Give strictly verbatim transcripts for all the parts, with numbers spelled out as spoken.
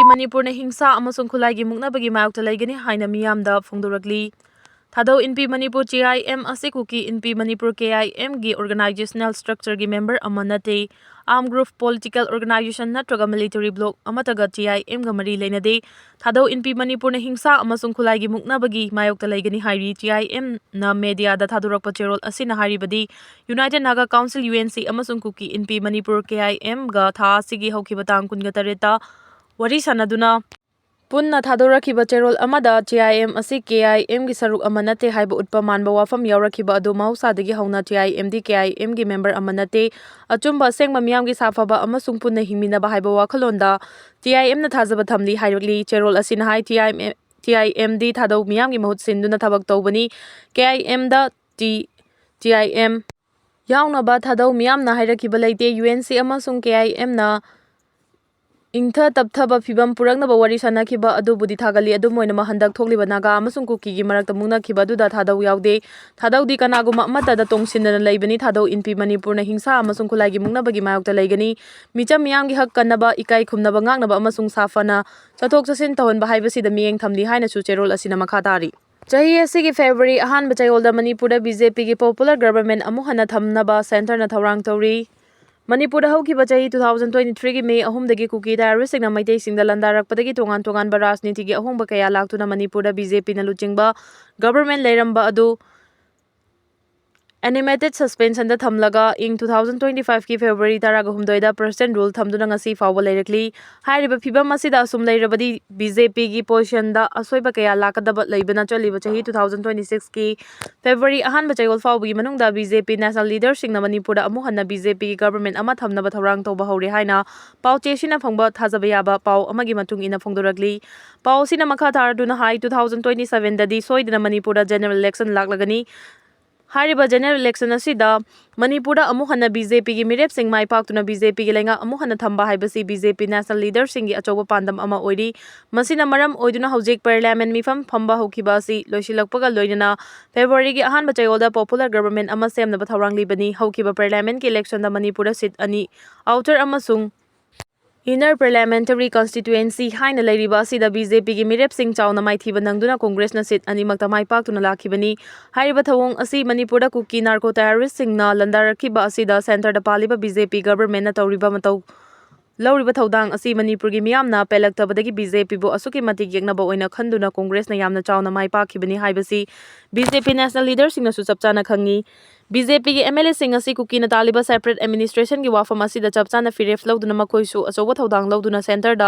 ꯃꯅꯤꯄꯨꯔꯅ ꯍꯤꯡꯁꯥ ꯑꯃꯁꯨꯡ ꯈꯨꯠꯂꯥꯏꯒꯤ ꯃꯨꯛꯅꯕꯒꯤ ꯃꯥꯌꯣꯛꯇ ꯂꯩꯒꯅꯤ ꯍꯥꯏꯅ ꯃꯤꯌꯥꯝꯗ ꯐꯣꯡꯗꯣꯔꯛꯂꯤ꯫ ꯊꯥꯗꯧ ꯏꯟꯄꯤ ꯃꯅꯤꯄꯨꯔ, ꯇꯤ ꯑꯥꯏ ꯑꯦꯝ, ꯑꯁꯤ ꯀꯨꯀꯤ ꯏꯟꯄꯤ ꯃꯅꯤꯄꯨꯔ, ꯀꯦ ꯑꯥꯏ ꯑꯦꯝꯒꯤ organizational structureꯒꯤ member ꯑꯃ ꯅꯠꯇꯦ꯫ Armed group, political organization ꯅꯠꯇ꯭ꯔꯒ military bloc ꯑꯃꯠꯇꯒ ꯇꯤ ꯑꯥꯏ ꯑꯦꯝꯒ ꯃꯔꯤ ꯂꯩꯅꯗꯦ꯫ ꯊꯥꯗꯧ ꯏꯟꯄꯤ ꯃꯅꯤꯄꯨꯔꯅ ꯍꯤꯡꯁꯥ ꯑꯃꯁꯨꯡ ꯈꯨꯠꯂꯥꯏꯒꯤ ꯃꯨꯛꯅꯕꯒꯤ ꯃꯥꯌꯣꯛꯇ ꯂꯩꯒꯅꯤ ꯍꯥꯏꯔꯤ꯫ ꯇꯤ ꯑꯥꯏ ꯑꯦꯝꯅ mediaꯗ ꯊꯥꯗꯣꯔꯛꯄ ꯆꯦꯔꯣꯜ ꯑꯁꯤꯅ ꯍꯥꯏꯔꯤꯕꯗꯤ, United Naga Council, U N C, ꯑꯃꯁꯨꯡ ꯀꯨꯀꯤ ꯏꯟꯄꯤ ꯃꯅꯤꯄꯨꯔ, ꯀꯦ ꯑꯥꯏ ꯑꯦꯝꯒ ꯊꯥ ꯑꯁꯤꯒꯤ ꯍꯧꯈꯤꯕ ꯇꯥꯡ ꯀꯨꯟꯒ ꯇꯔꯦꯠꯇ ꯋꯥꯔꯤ ꯁꯥꯟꯅꯗꯨꯅ ꯄꯨꯟꯅ ꯊꯥꯗꯣꯔꯛꯈꯤꯕ ꯆꯦꯔꯣꯜ ꯑꯃꯗ ꯇꯤ ꯑꯥꯏ ꯑꯦꯝ ꯑꯁꯤ ꯀꯦ ꯑꯥꯏ ꯑꯦꯝꯒꯤ ꯁꯔꯨꯛ ꯑꯃ ꯅꯠꯇꯦ ꯍꯥꯏꯕ ꯎꯠꯄ ꯃꯥꯟꯕ ꯋꯥꯐꯝ ꯌꯥꯎꯔꯛꯈꯤꯕ ꯑꯗꯨ ꯃꯍꯧꯁꯥꯗꯒꯤ ꯍꯧꯅ ꯇꯤ ꯑꯥꯏ ꯑꯦꯝꯗꯤ ꯀꯦ ꯑꯥꯏ ꯑꯦꯝꯒꯤ member ꯑꯃ ꯅꯠꯇꯦ꯫ ꯑꯆꯨꯝꯕ ꯑꯁꯦꯡꯕ ꯃꯤꯌꯥꯝꯒꯤ ꯁꯥꯐꯕ ꯑꯃꯁꯨꯡ ꯄꯨꯟꯅ ꯍꯤꯡꯃꯤꯟꯅꯕ ꯍꯥꯏꯕ ꯋꯥꯈꯜꯂꯣꯟꯗ ꯇꯤ ꯑꯥꯏ ꯑꯦꯝꯅ ꯊꯥꯖꯕ ꯊꯝꯂꯤ ꯍꯥꯏꯔꯛꯂꯤ꯫ ꯆꯦꯔꯣꯜ ꯑꯁꯤꯅ ꯍꯥꯏ, ꯇꯤ ꯑꯥꯏ ꯑꯦꯝ, ꯇꯤ ꯑꯥꯏ ꯑꯦꯝꯗꯤ ꯊꯥꯗꯧ ꯃꯤꯌꯥꯝꯒꯤ ꯃꯍꯨꯠ ꯁꯤꯟꯗꯨꯅ ꯊꯕꯛ ꯇꯧꯕꯅꯤ꯫ ꯀꯦ ꯑꯥꯏ ꯑꯦꯝꯗ ꯇꯤ, ꯇꯤ ꯑꯥꯏ ꯑꯦꯝ ꯌꯥꯎꯅꯕ ꯊꯥꯗꯧ ꯃꯤꯌꯥꯝꯅ ꯍꯥꯏꯔꯛꯈꯤꯕ ꯂꯩꯇꯦ꯫ ꯌꯨ ꯑꯦꯟ ꯁꯤ ꯑꯃꯁꯨꯡ ꯀꯦ ꯑꯥꯏ ꯑꯦꯝꯅ ꯏꯪꯊ ꯇꯞꯊꯕ ꯐꯤꯚꯝ ꯄꯨꯔꯛꯅꯕ ꯋꯥꯔꯤ ꯁꯥꯅꯈꯤꯕ ꯑꯗꯨꯕꯨꯗꯤ ꯊꯥꯒꯠꯂꯤ꯫ ꯑꯗꯨꯝ ꯑꯣꯏꯅꯃꯛ, ꯍꯟꯗꯛ ꯊꯣꯛꯂꯤꯕ ꯅꯥꯒꯥ ꯑꯃꯁꯨꯡ ꯀꯨꯀꯤꯒꯤ ꯃꯔꯛꯇ ꯃꯨꯛꯅꯈꯤꯕ ꯑꯗꯨꯗ ꯊꯥꯗꯧ ꯌꯥꯎꯗꯦ꯫ ꯊꯥꯗꯧꯗꯤ ꯀꯅꯥꯒꯨꯝꯕ ꯑꯃꯠꯇꯗ ꯇꯣꯡꯁꯤꯟꯗꯅ ꯂꯩꯕꯅꯤ꯫ ꯊꯥꯗꯧ ꯏꯟꯄꯤ ꯃꯅꯤꯄꯨꯔꯅ ꯍꯤꯡꯁꯥ ꯑꯃꯁꯨꯡ ꯈꯨꯠꯂꯥꯏꯒꯤ ꯃꯨꯛꯅꯕꯒꯤ ꯃꯥꯌꯣꯛꯇ ꯂꯩꯒꯅꯤ꯫ ꯃꯤꯆꯝ ꯃꯤꯌꯥꯝꯒꯤ ꯍꯛ ꯀꯟꯅꯕ, ꯏꯀꯥꯏ ꯈꯨꯝꯅꯕ ꯉꯥꯛꯅꯕ ꯑꯃꯁꯨꯡ ꯁꯥꯐꯅ ꯆꯠꯊꯣꯛ ꯆꯠꯁꯤꯟ ꯇꯧꯍꯟꯕ ꯍꯥꯏꯕꯁꯤꯗ ꯃꯤꯠꯌꯦꯡ ꯊꯝꯂꯤ ꯍꯥꯏꯅꯁꯨ ꯆꯦꯔꯣꯜ ꯑꯁꯤꯅ ꯃꯈꯥ ꯇꯥꯔꯤ꯫ ꯆꯍꯤ ꯑꯁꯤꯒꯤ February ꯑꯍꯥꯟꯕ ꯆꯌꯣꯜꯗ ꯃꯅꯤꯄꯨꯔꯗ ꯕꯤ ꯖꯦ ꯄꯤꯒꯤ popular government ꯑꯃꯨꯛ ꯍꯟꯅ ꯊꯝꯅꯕ centreꯅ ꯊꯧꯔꯥꯡ ꯇꯧꯔꯤ꯫ ꯃꯅꯤꯄꯨꯔꯗ ꯍꯧꯈꯤꯕ ꯆꯍꯤ two thousand twenty-threeꯒꯤ May ꯑꯍꯨꯝꯗꯒꯤ ꯀꯨꯀꯤ terroristꯁꯤꯡꯅ ꯃꯩꯇꯩꯁꯤꯡꯗ ꯂꯥꯟꯗꯥꯔꯛꯄꯗꯒꯤ ꯇꯣꯉꯥꯟ ꯇꯣꯉꯥꯟꯕ ꯔꯥꯖꯅꯤꯇꯤꯒꯤ ꯑꯍꯣꯡꯕ ꯀꯌꯥ ꯂꯥꯛꯇꯨꯅ ꯃꯅꯤꯄꯨꯔꯗ ꯕꯤ ꯖꯦ ꯄꯤꯅ ꯂꯨꯆꯤꯡꯕ government ꯂꯩꯔꯝꯕ ꯑꯗꯨ animated suspensionꯗ ꯊꯝꯂꯒ ꯏꯪ two thousand twenty-fiveꯀꯤ February ꯇꯔꯥꯒ ꯍꯨꯝꯗꯣꯏꯗ president rule ꯊꯝꯗꯨꯅ ꯉꯁꯤ ꯐꯥꯎꯕ ꯂꯩꯔꯛꯂꯤ꯫ ꯍꯥꯏꯔꯤꯕ ꯐꯤꯚꯝ ꯑꯁꯤꯗ ꯑꯁꯨꯝ ꯂꯩꯔꯕꯗꯤ ꯕꯤ ꯖꯦ ꯄꯤꯒꯤ positionꯗ ꯑꯁꯣꯏꯕ ꯀꯌꯥ ꯂꯥꯛꯀꯗꯕ ꯂꯩꯕꯅ ꯆꯠꯂꯤꯕ ꯆꯍꯤ two thousand twenty-sixꯀꯤ February ꯑꯍꯥꯟꯕ ꯆꯌꯣꯜ ꯐꯥꯎꯕꯒꯤ ꯃꯅꯨꯡꯗ ꯕꯤ ꯖꯦ ꯄꯤ national leaderꯁꯤꯡꯅ ꯃꯅꯤꯄꯨꯔꯗ ꯑꯃꯨꯛ ꯍꯟꯅ ꯕꯤ ꯖꯦ ꯄꯤꯒꯤ government ꯑꯃ ꯊꯝꯅꯕ ꯊꯧꯔꯥꯡ ꯇꯧꯕ ꯍꯧꯔꯦ ꯍꯥꯏꯅ ꯄꯥꯎꯆꯦꯁꯤꯅ ꯐꯪꯕ ꯊꯥꯖꯕ ꯌꯥꯕ ꯄꯥꯎ ꯑꯃꯒꯤ ꯃꯇꯨꯡ ꯏꯟꯅ ꯐꯣꯡꯗꯣꯔꯛꯂꯤ꯫ ꯄꯥꯎ ꯑꯁꯤꯅ ꯃꯈꯥ ꯇꯥꯔꯗꯨꯅ ꯍꯥꯏ, two thousand twenty-sevenꯗꯗꯤ ꯁꯣꯏꯗꯅ ꯃꯅꯤꯄꯨꯔꯗ general election ꯂꯥꯛꯂꯒꯅꯤ꯫ ꯍꯥꯏꯔꯤꯕ general election ꯑꯁꯤꯗ ꯃꯅꯤꯄꯨꯔꯗ ꯑꯃꯨꯛ ꯍꯟꯅ ꯕꯤ ꯖꯦ ꯄꯤꯒꯤ ꯃꯤꯔꯦꯞꯁꯤꯡ ꯃꯥꯏ ꯄꯥꯛꯇꯨꯅ ꯕꯤ ꯖꯦ ꯄꯤꯒꯤ ꯂꯩꯉꯥꯛ ꯑꯃꯨꯛ ꯍꯟꯅ ꯊꯝꯕ ꯍꯥꯏꯕꯁꯤ ꯕꯤ ꯖꯦ ꯄꯤ national leaderꯁꯤꯡꯒꯤ ꯑꯆꯧꯕ ꯄꯥꯟꯗꯝ ꯑꯃ ꯑꯣꯏꯔꯤ꯫ ꯃꯁꯤꯅ ꯃꯔꯝ ꯑꯣꯏꯗꯨꯅ ꯍꯧꯖꯤꯛ parliament ꯃꯤꯐꯝ ꯐꯝꯕ ꯍꯧꯈꯤꯕ ꯑꯁꯤ ꯂꯣꯏꯁꯤꯜꯂꯛꯄꯒ ꯂꯣꯏꯅꯅ Februaryꯒꯤ ꯑꯍꯥꯟꯕ ꯆꯌꯣꯜꯗ popular government ꯑꯃ ꯁꯦꯝꯅꯕ ꯊꯧꯔꯥꯡꯂꯤꯕꯅꯤ꯫ ꯍꯧꯈꯤꯕ parliamentꯀꯤ electionꯗ ꯃꯅꯤꯄꯨꯔꯗ seat ꯑꯅꯤ, outer ꯑꯃꯁꯨꯡ Inner Parliamentary Constituency ꯍꯥꯏꯅ ꯂꯩꯔꯤꯕ ꯑꯁꯤꯗ BJPꯒꯤ ꯃꯤꯔꯦꯞꯁꯤꯡ ꯆꯥꯎꯅ ꯃꯥꯏꯊꯤꯕ ꯅꯪꯗꯨꯅ Congressꯅ seat ꯑꯅꯤꯃꯛꯇ ꯃꯥꯏ ꯄꯥꯛꯇꯨꯅ ꯂꯥꯛꯈꯤꯕꯅꯤ꯫ ꯍꯥꯏꯔꯤꯕ ꯊꯧꯑꯣꯡ ꯑꯁꯤ ꯃꯅꯤꯄꯨꯔꯗ ꯀꯨꯀꯤ narco terroristꯁꯤꯡꯅ ꯂꯥꯟꯗꯥꯔꯛꯈꯤꯕ ꯑꯁꯤꯗ centreꯗ ꯄꯥꯜꯂꯤꯕ BJP governmentꯅ ꯇꯧꯔꯤꯕ ꯃꯇꯧ, ꯂꯧꯔꯤꯕ ꯊꯧꯗꯥꯡ ꯑꯁꯤ ꯃꯅꯤꯄꯨꯔꯒꯤ ꯃꯤꯌꯥꯝꯅ ꯄꯦꯜꯂꯛꯇꯕꯗꯒꯤ BJPꯕꯨ ꯑꯁꯨꯛꯀꯤ ꯃꯇꯤꯛ ꯌꯦꯛꯅꯕ ꯑꯣꯏꯅ ꯈꯟꯗꯨꯅ Congressꯅ ꯌꯥꯝꯅ ꯆꯥꯎꯅ ꯃꯥꯏ ꯄꯥꯛꯈꯤꯕꯅꯤ ꯍꯥꯏꯕꯁꯤ BJP national leaderꯁꯤꯡꯅꯁꯨ ꯆꯞ ꯆꯥꯅ ꯈꯪꯏ꯫ BJPꯒꯤ MLAꯁꯤꯡ ꯑꯁꯤ ꯀꯨꯀꯤꯅ ꯇꯥꯜꯂꯤꯕ separate administrationꯒꯤ ꯋꯥꯐꯝ ꯑꯁꯤꯗ ꯆꯞ ꯆꯥꯅ ꯐꯤꯔꯦꯞ ꯂꯧꯗꯨꯅ ꯃꯈꯣꯏꯁꯨ ꯑꯆꯧꯕ ꯊꯧꯗꯥꯡ ꯂꯧꯗꯨꯅ centreꯗ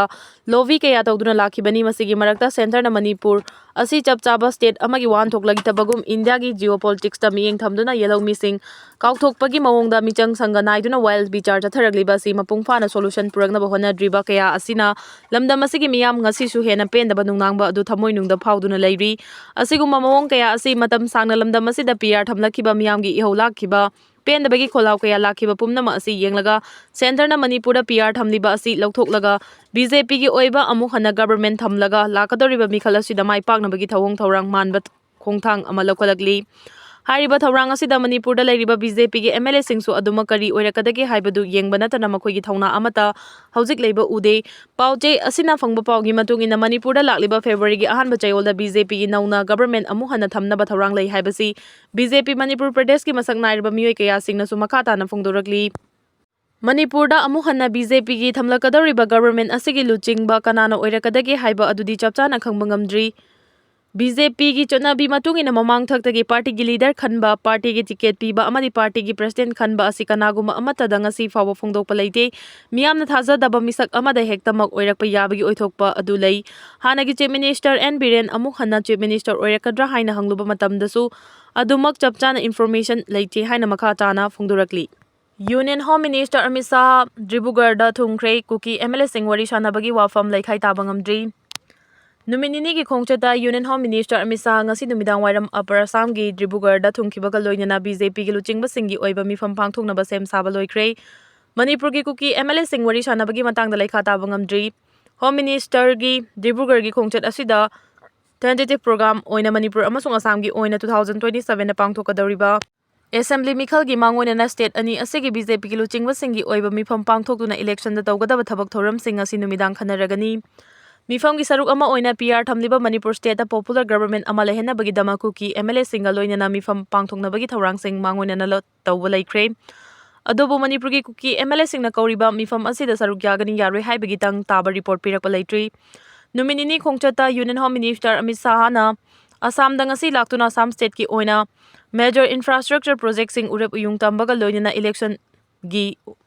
lobby ꯀꯌꯥ ꯇꯧꯗꯨꯅ ꯂꯥꯛꯈꯤꯕꯅꯤ꯫ ꯃꯁꯤꯒꯤ ꯃꯔꯛꯇ centreꯅ ꯃꯅꯤꯄꯨꯔ ꯑꯁꯤ ꯆꯞ ꯆꯥꯕ state ꯑꯃꯒꯤ ꯋꯥꯍꯟꯊꯣꯛ ꯂꯩꯇꯕꯒꯨꯝ Indiaꯒꯤ geopoliticsꯇ ꯃꯤꯠꯌꯦꯡ ꯊꯝꯗꯨꯅ ꯌꯦꯜꯍꯧꯃꯤꯁꯤꯡ ꯀꯥꯎꯊꯣꯛꯄꯒꯤ ꯃꯑꯣꯡꯗ ꯃꯤꯆꯪ ꯁꯪꯒ ꯅꯥꯏꯗꯨꯅ wild ꯕꯤꯆꯥꯔ ꯆꯠꯊꯔꯛꯂꯤꯕ ꯑꯁꯤ ꯃꯄꯨꯡ ꯐꯥꯅ solution ꯄꯨꯔꯛꯅꯕ ꯍꯣꯠꯅꯗ꯭ꯔꯤꯕ ꯀꯌꯥ ꯑꯁꯤꯅ ꯂꯝꯗꯝ ꯑꯁꯤꯒꯤ ꯃꯤꯌꯥꯝ ꯉꯁꯤꯁꯨ ꯍꯦꯟꯅ ꯄꯦꯟꯗꯕ ꯅꯨꯡꯅꯥꯡꯕ ꯑꯗꯨ ꯊꯃꯣꯏꯅꯨꯡꯗ ꯐꯥꯎꯗꯨꯅ ꯂꯩꯔꯤ꯫ ꯑꯁꯤꯒꯨꯝꯕ ꯃꯑꯣꯡ ꯀꯌꯥ ꯑꯁꯤ ꯃꯇꯝ ꯁꯥꯡꯅ ꯂꯝꯗꯝ ꯑꯁꯤꯗ PR ꯊꯝꯂꯛꯈꯤꯕ ꯃꯤꯌꯥꯝꯒꯤ ꯏꯍꯧ ꯂꯥꯛꯈꯤꯕ, ꯄꯦꯟꯗꯕꯒꯤ ꯈꯣꯜꯂꯥꯎ ꯀꯌꯥ ꯂꯥꯛꯈꯤꯕ ꯄꯨꯝꯅꯃꯛ ꯑꯁꯤ ꯌꯦꯡꯂꯒ centreꯅ ꯃꯅꯤꯄꯨꯔꯗ PR ꯊꯝꯂꯤꯕ ꯑꯁꯤ ꯂꯧꯊꯣꯛꯂꯒ BJPꯒꯤ ꯑꯣꯏꯕ ꯑꯃꯨꯛ ꯍꯟꯅ government ꯊꯝꯂꯒ ꯂꯥꯛꯀꯗꯧꯔꯤꯕ ꯃꯤꯈꯜ ꯑꯁꯤꯗ ꯃꯥꯏ ꯄꯥꯛꯅꯕꯒꯤ ꯊꯧꯑꯣꯡ ꯊꯧꯔꯥꯡ ꯃꯥꯟꯕ ꯈꯣꯡꯊꯥꯡ ꯑꯃ ꯂꯧꯈꯠꯂꯛꯂꯤ꯫ ꯍꯥꯏꯔꯤꯕ ꯊꯧꯔꯥꯡ ꯑꯁꯤꯗ ꯃꯅꯤꯄꯨꯔꯗ ꯂꯩꯔꯤꯕ BJPꯒꯤ MLAꯁꯤꯡꯁꯨ ꯑꯗꯨꯃꯛ ꯀꯔꯤ ꯑꯣꯏꯔꯛꯀꯗꯒꯦ ꯍꯥꯏꯕꯗꯨ ꯌꯦꯡꯕ ꯅꯠꯇꯅ ꯃꯈꯣꯏꯒꯤ ꯊꯧꯅꯥ ꯑꯃꯠꯇ ꯍꯧꯖꯤꯛ ꯂꯩꯕ ꯎꯗꯦ꯫ ꯄꯥꯎꯆꯦ ꯑꯁꯤꯅ ꯐꯪꯕ ꯄꯥꯎꯒꯤ ꯃꯇꯨꯡ ꯏꯟꯅ ꯃꯅꯤꯄꯨꯔꯗ ꯂꯥꯛꯂꯤꯕ Februaryꯒꯤ ꯑꯍꯥꯟꯕ ꯆꯌꯣꯜꯗ BJPꯒꯤ ꯅꯧꯅ government ꯑꯃꯨꯛ ꯍꯟꯅ ꯊꯝꯅꯕ ꯊꯧꯔꯥꯡ ꯂꯩ ꯍꯥꯏꯕꯁꯤ BJP ꯃꯅꯤꯄꯨꯔ ꯄ꯭ꯔꯗꯦꯁꯀꯤ ꯃꯁꯛ ꯅꯥꯏꯔꯕ ꯃꯤꯑꯣꯏ ꯀꯌꯥꯁꯤꯡꯅꯁꯨ ꯃꯈꯥ ꯇꯥꯅ ꯐꯣꯡꯗꯣꯔꯛꯂꯤ꯫ ꯃꯅꯤꯄꯨꯔꯗ ꯑꯃꯨꯛ ꯍꯟꯅ BJPꯒꯤ ꯊꯝꯂꯛꯀꯗꯧꯔꯤꯕ government ꯑꯁꯤꯒꯤ ꯂꯨꯆꯤꯡꯕ ꯀꯅꯥꯅ ꯑꯣꯏꯔꯛꯀꯗꯒꯦ ꯍꯥꯏꯕ ꯑꯗꯨꯗꯤ ꯆꯞ ꯆꯥꯅ ꯈꯪꯕ ꯉꯝꯗ꯭ꯔꯤ꯫ BJPꯒꯤ ꯆꯠꯅꯕꯤ ꯃꯇꯨꯡ ꯏꯟꯅ ꯃꯃꯥꯡ ꯊꯛꯇꯒꯤ partyꯒꯤ leader ꯈꯟꯕ, partyꯒꯤ ticket ꯄꯤꯕ ꯑꯃꯗꯤ partyꯒꯤ president ꯈꯟꯕ ꯑꯁꯤ ꯀꯅꯥꯒꯨꯝꯕ ꯑꯃꯠꯇꯗ ꯉꯁꯤ ꯐꯥꯎꯕ ꯐꯣꯡꯗꯣꯛꯄ ꯂꯩꯇꯦ꯫ ꯃꯤꯌꯥꯝꯅ ꯊꯥꯖꯗꯕ ꯃꯤꯁꯛ ꯑꯃꯗ ꯍꯦꯛꯇꯃꯛ ꯑꯣꯏꯔꯛꯄ ꯌꯥꯕꯒꯤ ꯑꯣꯏꯊꯣꯛꯄ ꯑꯗꯨ ꯂꯩ꯫ ꯍꯥꯟꯅꯒꯤ Chief Minister N ꯕꯤꯔꯦꯟ ꯑꯃꯨꯛ ꯍꯟꯅ Chief Minister ꯑꯣꯏꯔꯛꯀꯗ꯭ꯔꯥ ꯍꯥꯏꯅ ꯍꯪꯂꯨꯕ ꯃꯇꯝꯗꯁꯨ ꯑꯗꯨꯃꯛ ꯆꯞ ꯆꯥꯅ information ꯂꯩꯇꯦ ꯍꯥꯏꯅ ꯃꯈꯥ ꯇꯥꯅ ꯐꯣꯡꯗꯣꯔꯛꯂꯤ꯫ Union Home Minister Amit Shah ꯗꯤꯕ꯭ꯔꯨꯒꯔꯗ ꯊꯨꯡꯈ꯭ꯔꯦ꯫ ꯀꯨꯀꯤ MLAꯁꯤꯡ ꯋꯥꯔꯤ ꯁꯥꯟꯅꯕꯒꯤ ꯋꯥꯐꯝ ꯂꯩꯈꯥꯏ ꯇꯥꯕ ꯉꯝꯗ꯭ꯔꯤ꯫ ꯅꯨꯃꯤꯠ ꯅꯤꯅꯤꯒꯤ ꯈꯣꯡꯆꯠꯇ Union Home Minister Amit Shah ꯉꯁꯤ ꯅꯨꯃꯤꯗꯥꯡ ꯋꯥꯏꯔꯝ Upper Assamꯒꯤ ꯗꯤꯕ꯭ꯔꯨꯒꯔꯗ ꯊꯨꯡꯈꯤꯕꯒ ꯂꯣꯏꯅꯅ BJPꯒꯤ ꯂꯨꯆꯤꯡꯕꯁꯤꯡꯒꯤ ꯑꯣꯏꯕ ꯃꯤꯐꯝ ꯄꯥꯡꯊꯣꯛꯅꯕ ꯁꯦꯝ ꯁꯥꯕ ꯂꯣꯏꯈ꯭ꯔꯦ꯫ ꯃꯅꯤꯄꯨꯔꯒꯤ ꯀꯨꯀꯤ MLAꯁꯤꯡ ꯋꯥꯔꯤ ꯁꯥꯟꯅꯕꯒꯤ ꯃꯇꯥꯡꯗ ꯂꯩꯈꯥ ꯇꯥꯕ ꯉꯝꯗ꯭ꯔꯤ꯫ Home Ministerꯒꯤ ꯗꯤꯕ꯭ꯔꯨꯒꯔꯒꯤ ꯈꯣꯡꯆꯠ ꯑꯁꯤꯗ tentative program ꯑꯣꯏꯅ ꯃꯅꯤꯄꯨꯔ ꯑꯃꯁꯨꯡ ꯑꯁꯥꯝꯒꯤ ꯑꯣꯏꯅ two thousand twenty sevenꯗ ꯄꯥꯡꯊꯣꯛꯀꯗꯧꯔꯤꯕ ꯑꯦꯁꯦꯝꯕ꯭ꯂꯤ ꯃꯤꯈꯜꯒꯤ ꯃꯥꯡꯑꯣꯏꯅꯅ ꯁ꯭ꯇꯦꯠ ꯑꯅꯤ ꯑꯁꯤꯒꯤ ꯕꯤ ꯖꯦ ꯄꯤꯒꯤ ꯂꯨꯆꯤꯡꯕꯁꯤꯡꯒꯤ ꯑꯣꯏꯕ ꯃꯤꯐꯝ ꯄꯥꯡꯊꯣꯛꯇꯨꯅ ꯏꯂꯦꯛꯁꯟꯗ ꯇꯧꯒꯗꯕ ꯊꯕꯛ ꯊꯧꯔꯝꯁꯤꯡ ꯑꯁꯤ ꯅꯨꯃꯤꯗꯥꯡ ꯈꯟꯅꯔꯒꯅꯤ꯫ ꯃꯤꯐꯝꯒꯤ ꯁꯔꯨꯛ ꯑꯃ ꯑꯣꯏꯅ ꯄꯤ ꯑꯥꯔ ꯊꯝꯂꯤꯕ ꯃꯅꯤꯄꯨꯔ ꯁ꯭ꯇꯦꯠꯇ ꯄꯣꯄꯨꯂꯔ ꯒꯚꯔꯟꯃꯦꯟꯠ ꯑꯃ ꯂꯩꯍꯟꯅꯕꯒꯤꯗꯃꯛ ꯀꯨꯀꯤ ꯑꯦꯝ ꯑꯦꯜ ꯑꯦꯁꯤꯡꯒ ꯂꯣꯏꯅꯅ ꯃꯤꯐꯝ ꯄꯥꯡꯊꯣꯛꯅꯕꯒꯤ ꯊꯧꯔꯥꯡꯁꯤꯡ ꯃꯥꯡꯑꯣꯏꯅꯅ ꯂ-, ꯇꯧꯕ ꯂꯩꯈ꯭ꯔꯦ꯫ ꯑꯗꯨꯕꯨ ꯃꯅꯤꯄꯨꯔꯒꯤ ꯀꯨꯀꯤ ꯑꯦꯝ ꯑꯦꯜ ꯑꯦꯁꯤꯡꯅ ꯀꯧꯔꯤꯕ ꯃꯤꯐꯝ ꯑꯁꯤꯗ ꯁꯔꯨꯛ ꯌꯥꯒꯅꯤ ꯌꯥꯔꯣꯏ ꯍꯥꯏꯕꯒꯤ ꯇꯪ ꯇꯥꯕ ꯔꯤꯄꯣꯔꯠ ꯄꯤꯔꯛꯄ ꯂꯩꯇ꯭ꯔꯤ꯫ ꯅꯨꯃꯤꯠ ꯅꯤꯅꯤ ꯈꯣꯡꯆꯠꯇ ꯌꯨꯅꯤꯌꯟ ꯍꯣꯝ ꯃꯤꯅꯤꯁꯇꯔ ꯑꯃꯤꯠ ꯁꯥꯍꯅ ꯑꯁꯥꯝꯗ ꯉꯁꯤ ꯂꯥꯛꯇꯨꯅ ꯑꯁꯥꯝ ꯁ꯭ꯇꯦꯠꯀꯤ ꯑꯣꯏꯅ ꯃꯦꯖꯔ ꯏꯟꯐ꯭ꯔꯥꯁ꯭ꯇ꯭ꯔꯛꯆꯔ ꯄ꯭ꯔꯣꯖꯦꯛꯁꯤꯡ ꯎꯔꯦꯞ ꯎꯌꯨꯡ ꯇꯝꯕꯒ ꯂꯣꯏꯅꯅ ꯏꯂꯦꯛꯁꯟꯒꯤ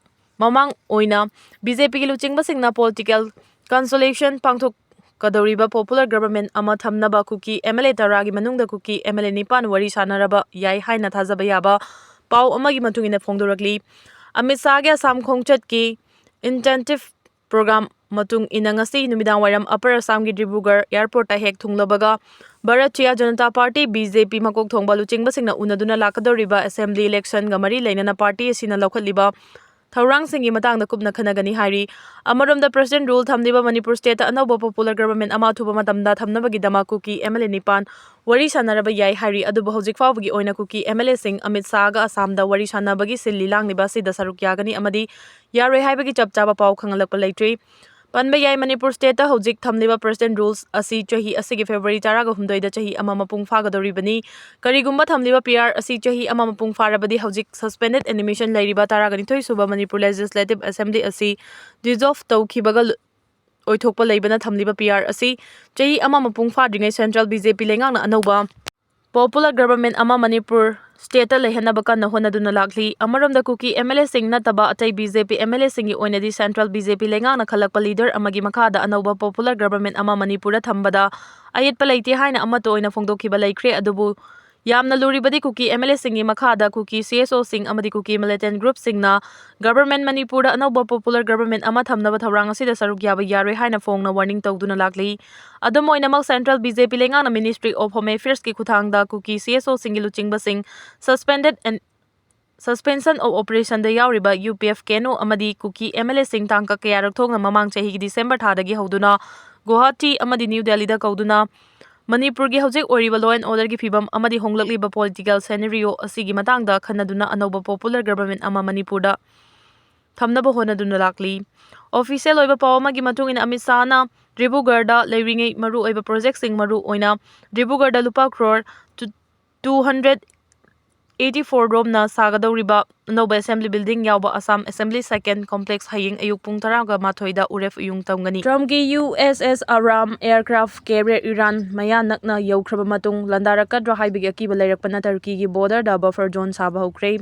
ꯃꯃꯥꯡ ꯑꯣꯏꯅ ꯕꯤ ꯖꯦ ꯄꯤꯒꯤ ꯂꯨꯆꯤꯡꯕꯁꯤꯡꯅ ꯄꯣꯂꯤꯇꯤꯀꯦꯜ ꯀꯟꯁꯣꯂꯦꯁꯟ ꯄꯥꯡꯊꯣꯛꯀꯗꯧꯔꯤꯕ ꯄꯣꯄꯨꯂꯔ ꯒꯚꯔꯟꯃꯦꯟꯠ ꯑꯃ ꯊꯝꯅꯕ ꯀꯨꯀꯤ ꯑꯦꯝ ꯑꯦꯜ ꯑꯦ ꯇꯔꯥꯒꯤ ꯃꯅꯨꯡꯗ ꯀꯨꯀꯤ ꯑꯦꯝ ꯑꯦꯜ ꯑꯦ ꯅꯤꯄꯥꯟ ꯋꯥꯔꯤ ꯁꯥꯟꯅꯔꯕ ꯌꯥꯏ ꯍꯥꯏꯅ ꯊꯥꯖꯕ ꯌꯥꯕ ꯄꯥꯎ ꯑꯃꯒꯤ ꯃꯇꯨꯡ ꯏꯟꯅ ꯐꯣꯡꯗꯣꯔꯛꯂꯤ꯫ ꯑꯃꯤꯠ ꯁꯥꯍꯒꯤ ꯑꯁꯥꯝ ꯈꯣꯡꯆꯠꯀꯤ ꯏꯟꯇꯦꯟꯁꯤꯚ ꯄ꯭ꯔꯣꯒ꯭ꯔꯥꯝ ꯃꯇꯨꯡ ꯏꯟꯅ ꯉꯁꯤ ꯅꯨꯃꯤꯗꯥꯡ ꯋꯥꯏꯔꯝ ꯑꯄꯔ ꯑꯁꯥꯝꯒꯤ ꯗꯤꯕ꯭ꯔꯨꯒꯔ ꯑꯦꯌꯔꯄꯣꯔꯠꯇ ꯍꯦꯛ ꯊꯨꯡꯂꯕꯒ Bharatiya Janata party, B J ꯄꯤ, ꯃꯀꯣꯛ ꯊꯣꯡꯕ ꯂꯨꯆꯤꯡꯕꯁꯤꯡꯅ ꯎꯅꯗꯨꯅ ꯂꯥꯛꯀꯗꯧꯔꯤꯕ ꯑꯦꯁꯦꯝꯕ꯭ꯂꯤ ꯏꯂꯦꯛꯁꯟꯒ ꯃꯔꯤ ꯂꯩꯅꯅ ꯄꯥꯔꯇꯤ ꯑꯁꯤꯅ ꯂꯧꯈꯠꯂꯤꯕ ꯊꯧꯔꯥꯡꯁꯤꯡꯒꯤ ꯃꯇꯥꯡꯗ ꯀꯨꯞꯅ ꯈꯟꯅꯒꯅꯤ ꯍꯥꯏꯔꯤ꯫ ꯑꯃꯔꯣꯝꯗ, ꯄ꯭ꯔꯦꯁꯤꯗꯦꯟꯠ ꯔꯨꯜ ꯊꯝꯂꯤꯕ ꯃꯅꯤꯄꯨꯔ ꯁ꯭ꯇꯦꯠꯇ ꯑꯅꯧꯕ ꯄꯣꯄꯨꯂꯔ ꯒꯚꯔꯟꯃꯦꯟꯠ ꯑꯃ ꯑꯊꯨꯕ ꯃꯇꯝꯗ ꯊꯝꯅꯕꯒꯤꯗꯃꯛ ꯀꯨꯀꯤ ꯑꯦꯝ ꯑꯦꯜ ꯑꯦ ꯅꯤꯄꯥꯟ ꯋꯥꯔꯤ ꯁꯥꯟꯅꯔꯕ ꯌꯥꯏ ꯍꯥꯏꯔꯤ꯫ ꯑꯗꯨꯕꯨ ꯍꯧꯖꯤꯛ ꯐꯥꯎꯕꯒꯤ ꯑꯣꯏꯅ ꯀꯨꯀꯤ ꯑꯦꯝ ꯑꯦꯜ ꯑꯦꯁꯤꯡ ꯑꯃꯤꯠ ꯁꯥꯍꯒ ꯑꯁꯥꯝꯗ ꯋꯥꯔꯤ ꯁꯥꯟꯅꯕꯒꯤ ꯁꯤꯜꯂꯤ ꯂꯥꯡꯂꯤꯕ ꯑꯁꯤꯗ ꯁꯔꯨꯛ ꯌꯥꯒꯅꯤ ꯑꯃꯗꯤ ꯌꯥꯔꯣꯏ ꯍꯥꯏꯕꯒꯤ ꯆꯞ ꯆꯥꯕ ꯄꯥꯎ ꯈꯪꯍꯜꯂꯛꯄ ꯂꯩꯇ꯭ꯔꯤ꯫ ꯄꯟꯕ ꯌꯥꯏ, ꯃꯅꯤꯄꯨꯔ ꯁ꯭ꯇꯦꯠꯇ ꯍꯧꯖꯤꯛ ꯊꯝꯂꯤꯕ ꯄ꯭ꯔꯦꯁꯤꯗꯦꯟꯠ ꯔꯨꯜꯁ ꯑꯁꯤ ꯆꯍꯤ ꯑꯁꯤꯒꯤ ꯐꯦꯕ꯭ꯔꯨꯋꯥꯔꯤ ꯇꯔꯥꯒ ꯍꯨꯝꯗꯣꯏꯗ ꯆꯍꯤ ꯑꯃ ꯃꯄꯨꯡ ꯐꯥꯒꯗꯧꯔꯤꯕꯅꯤ꯫ ꯀꯔꯤꯒꯨꯝꯕ ꯊꯝꯂꯤꯕ ꯄꯤ ꯑꯥꯔ ꯑꯁꯤ ꯆꯍꯤ ꯑꯃ ꯃꯄꯨꯡ ꯐꯥꯔꯕꯗꯤ ꯍꯧꯖꯤꯛ ꯁꯁꯄꯦꯟꯗꯦꯗ ꯑꯦꯅꯤꯃꯦꯁꯟ ꯂꯩꯔꯤꯕ ꯇꯔꯥꯒ ꯅꯤꯊꯣꯏ ꯁꯨꯕ ꯃꯅꯤꯄꯨꯔ ꯂꯦꯖꯤꯁꯂꯦꯇꯤꯚ ꯑꯦꯁꯦꯝꯕ꯭ꯂꯤ ꯑꯁꯤ ꯗꯤꯖꯣꯜꯚ ꯇꯧꯈꯤꯕꯒ ꯂ-, ꯑꯣꯏꯊꯣꯛꯄ ꯂꯩꯕꯅ ꯊꯝꯂꯤꯕ ꯄꯤ ꯑꯥꯔ ꯑꯁꯤ ꯆꯍꯤ ꯑꯃ ꯃꯄꯨꯡ ꯐꯥꯗ꯭ꯔꯤꯉꯩ ꯁꯦꯟꯇ꯭ꯔꯦꯜ ꯕꯤ ꯖꯦ ꯄꯤ ꯂꯩꯉꯥꯛꯅ ꯑꯅꯧꯕ ꯄꯣꯄꯨꯂꯔ ꯒꯚꯔꯟꯃꯦꯟꯠ ꯑꯃ ꯃꯅꯤꯄꯨꯔ ꯁ꯭ꯇꯦꯠꯇ ꯂꯩꯍꯟꯅꯕ ꯀꯟꯅ ꯍꯣꯠꯅꯗꯨꯅ ꯂꯥꯛꯂꯤ꯫ ꯑꯃꯔꯣꯝꯗ ꯀꯨꯀꯤ ꯑꯦꯝ ꯑꯦꯜ ꯑꯦꯁꯤꯡ ꯅꯠꯇꯕ ꯑꯇꯩ B J P M L ꯑꯦꯁꯤꯡꯒꯤ ꯑꯣꯏꯅꯗꯤ ꯁꯦꯟꯇ꯭ꯔꯦꯜ ꯕꯤ ꯖꯦ ꯄꯤ ꯂꯩꯉꯥꯛꯅ ꯈꯜꯂꯛꯄ ꯂꯤꯗꯔ ꯑꯃꯒꯤ ꯃꯈꯥꯗ ꯑꯅꯧꯕ ꯄꯣꯄꯨꯂꯔ ꯒꯚꯔꯟꯃꯦꯟꯠ ꯑꯃ ꯃꯅꯤꯄꯨꯔꯗ ꯊꯝꯕꯗ ꯑꯌꯦꯠꯄ ꯂꯩꯇꯦ ꯍꯥꯏꯅ ꯑꯃꯠꯇ ꯑꯣꯏꯅ ꯐꯣꯡꯗꯣꯛꯈꯤꯕ ꯂꯩꯈ꯭ꯔꯦ꯫ ꯑꯗꯨꯕꯨ ꯌꯥꯝꯅ ꯂꯨꯔꯤꯕꯗꯤ ꯀꯨꯀꯤ ꯑꯦꯝ ꯑꯦꯜ ꯑꯦꯁꯤꯡꯒꯤ ꯃꯈꯥꯗ ꯀꯨꯀꯤ ꯁꯤ ꯑꯦꯁ ꯑꯣꯁꯤꯡ ꯑꯃꯗꯤ ꯀꯨꯀꯤ ꯃꯤꯂꯤꯇꯦꯟꯠ ꯒ꯭ꯔꯨꯞꯁꯤꯡꯅ ꯒꯚꯔꯟꯃꯦꯟꯠ ꯃꯅꯤꯄꯨꯔꯗ ꯑꯅꯧꯕ ꯄꯣꯄꯨꯂꯔ ꯒꯚꯔꯟꯃꯦꯟꯠ ꯑꯃ ꯊꯝꯅꯕ ꯊꯧꯔꯥꯡ ꯑꯁꯤꯗ ꯁꯔꯨꯛ ꯌꯥꯕ ꯌꯥꯔꯣꯏ ꯍꯥꯏꯅ ꯐꯣꯡꯅ ꯋꯥꯔꯅꯤꯡ ꯇꯧꯗꯨꯅ ꯂꯥꯛꯂꯤ꯫ ꯑꯗꯨꯝ ꯑꯣꯏꯅꯃꯛ, ꯁꯦꯟꯇ꯭ꯔꯦꯜ ꯕꯤ ꯖꯦ ꯄꯤ ꯂꯩꯉꯥꯛꯅ ꯃꯤꯅꯤꯁꯇ꯭ꯔꯤ ꯑꯣꯐ ꯍꯣꯝ ꯑꯦꯐꯤꯌꯔꯁꯀꯤ ꯈꯨꯠꯊꯥꯡꯗ ꯀꯨꯀꯤ ꯁꯤ ꯑꯦꯁ ꯑꯣꯁꯤꯡꯒꯤ ꯂꯨꯆꯤꯡꯕꯁꯤꯡ ꯁꯁꯄꯦꯟꯗꯦꯗ ꯑꯦꯟ-, ꯁꯁꯄꯦꯟꯁꯟ ꯑꯣꯐ ꯑꯣꯄꯔꯦꯁꯟꯗ ꯌꯥꯎꯔꯤꯕ U P F K N O ꯑꯃꯗꯤ ꯀꯨꯀꯤ ꯑꯦꯝ ꯑꯦꯜ ꯑꯦꯁꯤꯡ ꯇꯥꯡꯀꯛ ꯀꯌꯥꯔꯛ ꯊꯣꯛꯅ ꯃꯃꯥꯡ ꯆꯍꯤꯒꯤ ꯗꯤꯁꯦꯝꯕꯔ ꯊꯥꯗꯒꯤ ꯍꯧꯗꯨꯅ ꯒꯨꯋꯥꯍꯥꯇꯤ ꯑꯃꯗꯤ ꯅ꯭ꯌꯨ ꯗꯦꯜꯂꯤꯗ ꯀꯧꯗꯨꯅ ꯃꯅꯤꯄꯨꯔꯒꯤ ꯍꯧꯖꯤꯛ ꯑꯣꯏꯔꯤꯕ law and orderꯒꯤ ꯐꯤꯕꯝ ꯑꯃꯗꯤ ꯍꯣꯡꯂꯛꯂꯤꯕ political scenario ꯑꯁꯤꯒꯤ ꯃꯇꯥꯡꯗ ꯈꯟꯅꯗꯨꯅ ꯑꯅꯧꯕ popular government ꯑꯃ ꯃꯅꯤꯄꯨꯔꯗ ꯊꯝꯅꯕ ꯍꯣꯠꯅꯗꯨꯅ ꯂꯥꯛꯂꯤ꯫ Official ꯑꯣꯏꯕ ꯄꯥꯎ ꯑꯃꯒꯤ ꯃꯇꯨꯡ ꯏꯟꯅ, ꯑꯃꯤꯠ ꯁꯥꯍꯅ ꯗꯤꯕ꯭ꯔꯨꯒꯔꯗ ꯂꯩꯔꯤꯉꯩ ꯃꯔꯨꯑꯣꯏꯕ projectꯁꯤꯡ, ꯃꯔꯨ ꯑꯣꯏꯅ ꯗꯤꯕ꯭ꯔꯨꯒꯔꯗ ꯂꯨꯄꯥ crore two hundred eighty four ꯔꯣꯝꯅ ꯁꯥꯒꯗꯧꯔꯤꯕ ꯑꯅꯧꯕ assembly building ꯌꯥꯎꯕ Assam Assembly Second Complex ꯍꯌꯦꯡ ꯑꯌꯨꯛ ꯄꯨꯡ ꯇꯔꯥꯒ ꯃꯥꯊꯣꯏꯗ ꯎꯔꯦꯐ ꯎꯌꯨꯡ ꯇꯝꯒꯅꯤ꯫ ꯇ꯭ꯔꯝꯞꯀꯤ U S S Abrams aircraft carrier Iran ꯃꯌꯥ ꯅꯛꯅ ꯌꯧꯈ꯭ꯔꯕ ꯃꯇꯨꯡ ꯂꯥꯟꯗꯥꯔꯛꯀꯗ꯭ꯔꯥ ꯍꯥꯏꯕꯒꯤ ꯑꯀꯤꯕ ꯂꯩꯔꯛꯄꯅ ꯇꯔꯀꯤꯒꯤ borderꯗ buffer zone ꯁꯥꯕ ꯍꯧꯈ꯭ꯔꯦ꯫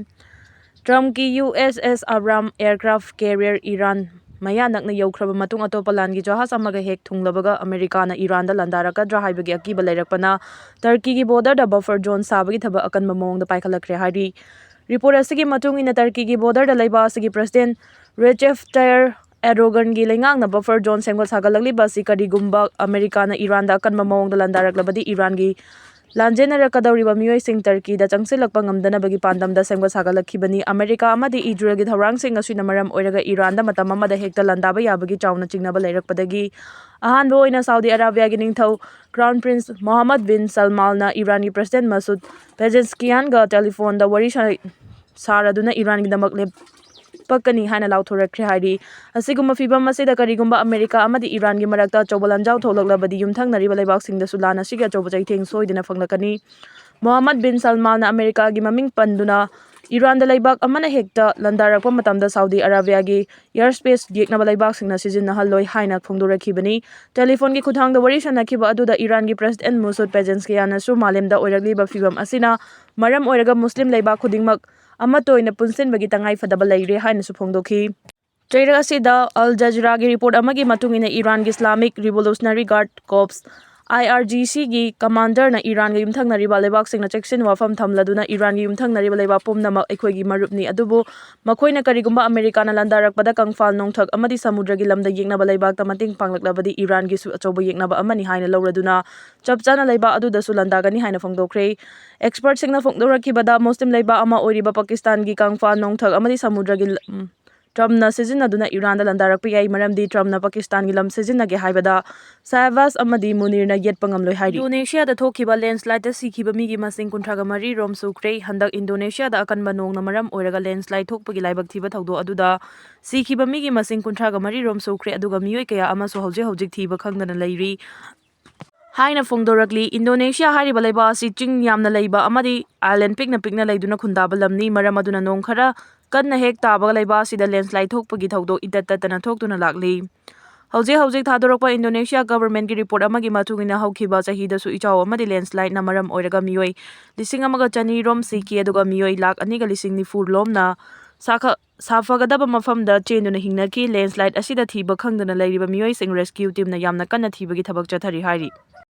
ꯇ꯭ꯔꯝꯞꯀꯤ U S S Abrams aircraft carrier Iran ꯃꯌꯥ ꯅꯛꯅ ꯌꯧꯈ꯭ꯔꯕ ꯃꯇꯨꯡ ꯑꯇꯣꯞꯄ ꯂꯥꯟꯒꯤ ꯖꯍꯥꯖ ꯑꯃꯒ ꯍꯦꯛ ꯊꯨꯡꯂꯕꯒ ꯑꯃꯦꯔꯤꯀꯥꯅ ꯏꯔꯥꯟꯗ ꯂꯥꯟꯗꯥꯔꯛꯀꯗ꯭ꯔꯥ ꯍꯥꯏꯕꯒꯤ ꯑꯀꯤꯕ ꯂꯩꯔꯛꯄꯅ ꯇꯔꯀꯤꯒꯤ borderꯗ buffer zone ꯁꯥꯕꯒꯤ ꯊꯕꯛ ꯑꯀꯟꯕ ꯃꯑꯣꯡꯗ ꯄꯥꯏꯈꯠꯂꯛꯈ꯭ꯔꯦ ꯍꯥꯏꯔꯤ꯫ Report ꯑꯁꯤꯒꯤ ꯃꯇꯨꯡ ꯏꯟꯅ, ꯇꯔꯀꯤꯒꯤ borderꯗ ꯂꯩꯕ ꯑꯁꯤꯒꯤ President Recep Tayyip Erdoganꯒꯤ ꯂꯩꯉꯥꯛꯅ buffer zone ꯁꯦꯝꯒꯠ ꯁꯥꯒꯠꯂꯛꯂꯤꯕ ꯑꯁꯤ ꯀꯔꯤꯒꯨꯝꯕ ꯑꯃꯦꯔꯤꯀꯥꯅ ꯏꯔꯥꯟꯗ ꯑꯀꯟꯕ ꯃꯑꯣꯡꯗ ꯂꯥꯟꯗꯥꯔꯛꯂꯕꯗꯤ ꯏꯔꯥꯟꯒꯤ ꯂꯥꯟꯖꯦꯟꯅꯔꯛꯀꯗꯧꯔꯤꯕ ꯃꯤꯑꯣꯏꯁꯤꯡ ꯇꯔꯀꯤꯗ ꯆꯪꯁꯤꯜꯂꯛꯄ ꯉꯝꯗꯅꯕꯒꯤ ꯄꯥꯟꯗꯝꯗ ꯁꯦꯝꯒꯠ ꯁꯥꯒꯠꯂꯛꯈꯤꯕꯅꯤ꯫ ꯑꯃꯦꯔꯤꯀꯥ ꯑꯃꯗꯤ ꯏꯖꯔꯦꯜꯒꯤ ꯊꯧꯔꯥꯡꯁꯤꯡ ꯑꯁꯤꯅ ꯃꯔꯝ ꯑꯣꯏꯔꯒ ꯏꯔꯥꯟꯗ ꯃꯇꯝ ꯑꯃꯗ ꯍꯦꯛꯇ ꯂꯥꯟꯗꯥꯕ ꯌꯥꯕꯒꯤ ꯆꯥꯎꯅ ꯆꯤꯡꯅꯕ ꯂꯩꯔꯛꯄꯗꯒꯤ ꯑꯍꯥꯟꯕ ꯑꯣꯏꯅ ꯁꯥꯎꯗꯤ ꯑꯔꯥꯕꯤꯌꯥꯒꯤ ꯅꯤꯡꯊꯧ Crown Prince Mohammed bin Salmanꯅ ꯏꯔꯥꯟꯒꯤ President ꯃꯁꯨꯗ Pezeshkianꯒ telephone ꯗ ꯋꯥꯔꯤ ꯁꯥ-, ꯁꯥꯔꯗꯨꯅ ꯏꯔꯥꯟꯒꯤꯗꯃꯛ ꯂꯦꯞꯄꯛꯀꯅꯤ ꯍꯥꯏꯅ ꯂꯥꯎꯊꯣꯔꯛꯈ꯭ꯔꯦ ꯍꯥꯏꯔꯤ꯫ ꯑꯁꯤꯒꯨꯝꯕ ꯐꯤꯕꯝ ꯑꯁꯤꯗ ꯀꯔꯤꯒꯨꯝꯕ ꯑꯃꯦꯔꯤꯀꯥ ꯑꯃꯗꯤ ꯏꯔꯥꯟꯒꯤ ꯃꯔꯛꯇ ꯑꯆꯧꯕ ꯂꯥꯟꯖꯥꯎ ꯊꯣꯛꯂꯛꯂꯕꯗꯤ ꯌꯨꯝꯊꯪꯅꯔꯤꯕ ꯂꯩꯕꯥꯛꯁꯤꯡꯗꯁꯨ ꯂꯥꯟ ꯑꯁꯤꯒꯤ ꯑꯆꯧꯕ ꯆꯩꯊꯦꯡ ꯁꯣꯏꯗꯅ ꯐꯪꯂꯛꯀꯅꯤ꯫ Mohammed bin Salmanꯅ ꯑꯃꯦꯔꯤꯀꯥꯒꯤ ꯃꯃꯤꯡ ꯄꯟꯗꯨꯅ ꯏꯔꯥꯟꯗ ꯂꯩꯕꯥꯛ ꯑꯃꯅ ꯍꯦꯛꯇ ꯂꯥꯟꯗꯥꯔꯛꯄ ꯃꯇꯝꯗ ꯁꯥꯎꯗꯤ ꯑꯔꯥꯕꯤꯌꯥꯒꯤ airspace ꯌꯦꯛꯅꯕ ꯂꯩꯕꯥꯛꯁꯤꯡꯅ ꯁꯤꯖꯤꯟꯅꯍꯜꯂꯣꯏ ꯍꯥꯏꯅ ꯐꯣꯡꯗꯣꯔꯛꯈꯤꯕꯅꯤ꯫ Telephoneꯒꯤ ꯈꯨꯠꯊꯥꯡꯗ ꯋꯥꯔꯤ ꯁꯥꯅꯈꯤꯕ ꯑꯗꯨꯗ ꯏꯔꯥꯟꯒꯤ President ꯃꯁꯨꯗ ꯄꯦꯖꯦꯟꯁꯀꯤꯌꯥꯅꯁꯨ ꯃꯥꯂꯦꯝꯗ ꯑꯣꯏꯔꯛꯂꯤꯕ ꯐꯤꯕꯝ ꯑꯁꯤꯅ ꯃꯔꯝ ꯑꯣꯏꯔꯒ ꯃꯨꯁꯂꯤꯝ ꯂꯩꯕꯥꯛ ꯈꯨꯗꯤꯡꯃꯛ ꯑꯃꯠꯇ ꯑꯣꯏꯅ ꯄꯨꯟꯁꯤꯟꯕꯒꯤ ꯇꯉꯥꯏ ꯐꯗꯕ ꯂꯩꯔꯦ ꯍꯥꯏꯅꯁꯨ ꯐꯣꯡꯗꯣꯛꯈꯤ꯫ ꯆꯩꯔꯛ ꯑꯁꯤꯗ Al Jazeeraꯒꯤ report ꯑꯃꯒꯤ ꯃꯇꯨꯡ ꯏꯟꯅ, ꯏꯔꯥꯟꯒꯤ Islamic Revolutionary Guard Corps, I R G Cꯒꯤ commanderꯅ ꯏꯔꯥꯟꯒ ꯌꯨꯝꯊꯪꯅꯔꯤꯕ ꯂꯩꯕꯥꯛꯁꯤꯡꯅ ꯆꯦꯛꯁꯤꯟ ꯋꯥꯐꯝ ꯊꯝꯂꯗꯨꯅ ꯏꯔꯥꯟꯒꯤ ꯌꯨꯝꯊꯪꯅꯔꯤꯕ ꯂꯩꯕꯥꯛ ꯄꯨꯝꯅꯃꯛ ꯑꯩꯈꯣꯏꯒꯤ ꯃꯔꯨꯞꯅꯤ, ꯑꯗꯨꯕꯨ ꯃꯈꯣꯏꯅ ꯀꯔꯤꯒꯨꯝꯕ ꯑꯃꯦꯔꯤꯀꯥꯅ ꯂꯥꯟꯗꯥꯔꯛꯄꯗ ꯀꯪꯐꯥꯜ ꯅꯣꯡꯊꯛ ꯑꯃꯗꯤ ꯁꯃꯨꯗ꯭ꯔꯒꯤ ꯂꯝꯗ ꯌꯦꯛꯅꯕ ꯂꯩꯕꯥꯛꯇ ꯃꯇꯦꯡ ꯄꯥꯡꯂꯛꯂꯕꯗꯤ ꯏꯔꯥꯟꯒꯤꯁꯨ ꯑꯆꯧꯕ ꯌꯦꯛꯅꯕ ꯑꯃꯅꯤ ꯍꯥꯏꯅ ꯂꯧꯔꯗꯨꯅ ꯆꯞ ꯆꯥꯅ ꯂꯩꯕꯥꯛ ꯑꯗꯨꯗꯁꯨ ꯂꯥꯟꯗꯥꯒꯅꯤ ꯍꯥꯏꯅ ꯐꯣꯡꯗꯣꯛꯈ꯭ꯔꯦ꯫ Expertꯁꯤꯡꯅ ꯐꯣꯡꯗꯣꯔꯛꯈꯤꯕꯗ ꯃꯨꯁꯂꯤꯝ ꯂꯩꯕꯥꯛ ꯑꯃ ꯑꯣꯏꯔꯤꯕ ꯄꯥꯀꯤꯁꯇꯥꯟꯒꯤ ꯀꯪꯐꯥꯜ ꯅꯣꯡꯊꯛ ꯑꯃꯗꯤ ꯁꯃꯨꯗ꯭ꯔꯒꯤ ꯂꯝ, ꯇ꯭ꯔꯝꯞꯅ ꯁꯤꯖꯤꯟꯅꯗꯨꯅ ꯏꯔꯥꯟꯗ ꯂꯥꯟꯗꯥꯔꯛꯄ ꯌꯥꯏ, ꯃꯔꯝꯗꯤ ꯇ꯭ꯔꯝꯞꯅ ꯄꯥꯀꯤꯁꯇꯥꯟꯒꯤ ꯂꯝ ꯁꯤꯖꯤꯟꯅꯒꯦ ꯍꯥꯏꯕꯗ ꯁꯍꯕꯥꯖ ꯑꯃꯗꯤ ꯃꯨꯅꯤꯔꯅ ꯌꯦꯠꯄ ꯉꯝꯂꯣꯏ ꯍꯥꯏꯔꯤ꯫ ꯏꯟꯗꯣꯅꯦꯁꯤꯌꯥꯗ ꯊꯣꯛꯈꯤꯕ ꯂꯦꯟꯁꯂꯥꯏꯗꯇ ꯁꯤꯈꯤꯕ ꯃꯤꯒꯤ ꯃꯁꯤꯡ ꯀꯨꯟꯊ꯭ꯔꯥꯒ ꯃꯔꯤ ꯔꯣꯝ ꯁꯨꯈ꯭ꯔꯦ꯫ ꯍꯟꯗꯛ ꯏꯟꯗꯣꯅꯦꯁꯤꯌꯥꯗ ꯑꯀꯟꯕ ꯅꯣꯡꯅ ꯃꯔꯝ ꯑꯣꯏꯔꯒ ꯂꯦꯟꯁꯂꯥꯏꯗ ꯊꯣꯛꯄꯒꯤ ꯂꯥꯏꯕꯛ ꯊꯤꯕ ꯊꯧꯗꯣꯛ ꯑꯗꯨꯗ ꯁꯤꯈꯤꯕ ꯃꯤꯒꯤ ꯃꯁꯤꯡ ꯀꯨꯟꯊ꯭ꯔꯥꯒ ꯃꯔꯤ ꯔꯣꯝ ꯁꯨꯈ꯭ꯔꯦ, ꯑꯗꯨꯒ ꯃꯤꯑꯣꯏ ꯀꯌꯥ ꯑꯃꯁꯨ ꯍꯧꯖꯤꯛ ꯍꯧꯖꯤꯛ ꯊꯤꯕ ꯈꯪꯗꯅ ꯂꯩꯔꯤ ꯍꯥꯏꯅ ꯐꯣꯡꯗꯣꯔꯛꯂꯤ꯫ ꯏꯟꯗꯣꯅꯦꯁꯤꯌꯥ ꯍꯥꯏꯔꯤꯕ ꯂꯩꯕꯥꯛ ꯑꯁꯤ ꯆꯤꯡ ꯌꯥꯝꯅ ꯂꯩꯕ ꯑꯃꯗꯤ ꯑꯥꯏꯂꯦꯟ ꯄꯤꯛꯅ ꯄꯤꯛꯅ ꯂꯩꯗꯨꯅ ꯈꯨꯟꯗꯥꯕ ꯂꯝꯅꯤ꯫ ꯃꯔꯝ ꯑꯗꯨꯅ ꯅꯣꯡ ꯈꯔ ꯀꯟꯅ ꯍꯦꯛ ꯇꯥꯕꯒ ꯂꯩꯕꯥꯛ ꯑꯁꯤꯗ ꯂꯦꯟꯁꯂꯥꯏꯗ ꯊꯣꯛꯄꯒꯤ ꯊꯧꯗꯣꯛ ꯏꯇꯠ ꯇꯠꯇꯅ ꯊꯣꯛꯇꯨꯅ ꯂꯥꯛꯂꯤ꯫ ꯍꯧꯖꯤꯛ ꯍꯧꯖꯤꯛ ꯊꯥꯗꯣꯔꯛꯄ ꯏꯟꯗꯣꯅꯦꯁꯤꯌꯥ ꯒꯚꯔꯟꯃꯦꯟꯠꯀꯤ ꯔꯤꯄꯣꯔꯠ ꯑꯃꯒꯤ ꯃꯇꯨꯡ ꯏꯟꯅ ꯍꯧꯈꯤꯕ ꯆꯍꯤꯗꯁꯨ ꯏꯆꯥꯎ ꯑꯃꯗꯤ ꯂꯦꯟꯁꯂꯥꯏꯗꯅ ꯃꯔꯝ ꯑꯣꯏꯔꯒ ꯃꯤꯑꯣꯏ ꯂꯤꯁꯤꯡ ꯑꯃꯒ ꯆꯅꯤ ꯔꯣꯝ ꯁꯤꯈꯤ, ꯑꯗꯨꯒ ꯃꯤꯑꯣꯏ ꯂꯥꯈ ꯑꯅꯤꯒ ꯂꯤꯁꯤꯡ ꯅꯤꯐꯨ ꯂꯣꯝꯅ ꯁꯥꯈ-, ꯁꯥꯐꯒꯗꯕ ꯃꯐꯝꯗ ꯆꯦꯟꯗꯨꯅ ꯍꯤꯡꯅꯈꯤ꯫ ꯂꯦꯟꯁꯂꯥꯏꯗ ꯑꯁꯤꯗ ꯊꯤꯕ ꯈꯪꯗꯅ ꯂꯩꯔꯤꯕ ꯃꯤꯑꯣꯏꯁꯤꯡ ꯔꯦꯁꯀ꯭ꯌꯨ ꯇꯤꯝꯅ ꯌꯥꯝꯅ ꯀꯟꯅ ꯊꯤꯕꯒꯤ ꯊꯕꯛ ꯆꯠꯊꯔꯤ ꯍꯥꯏꯔꯤ꯫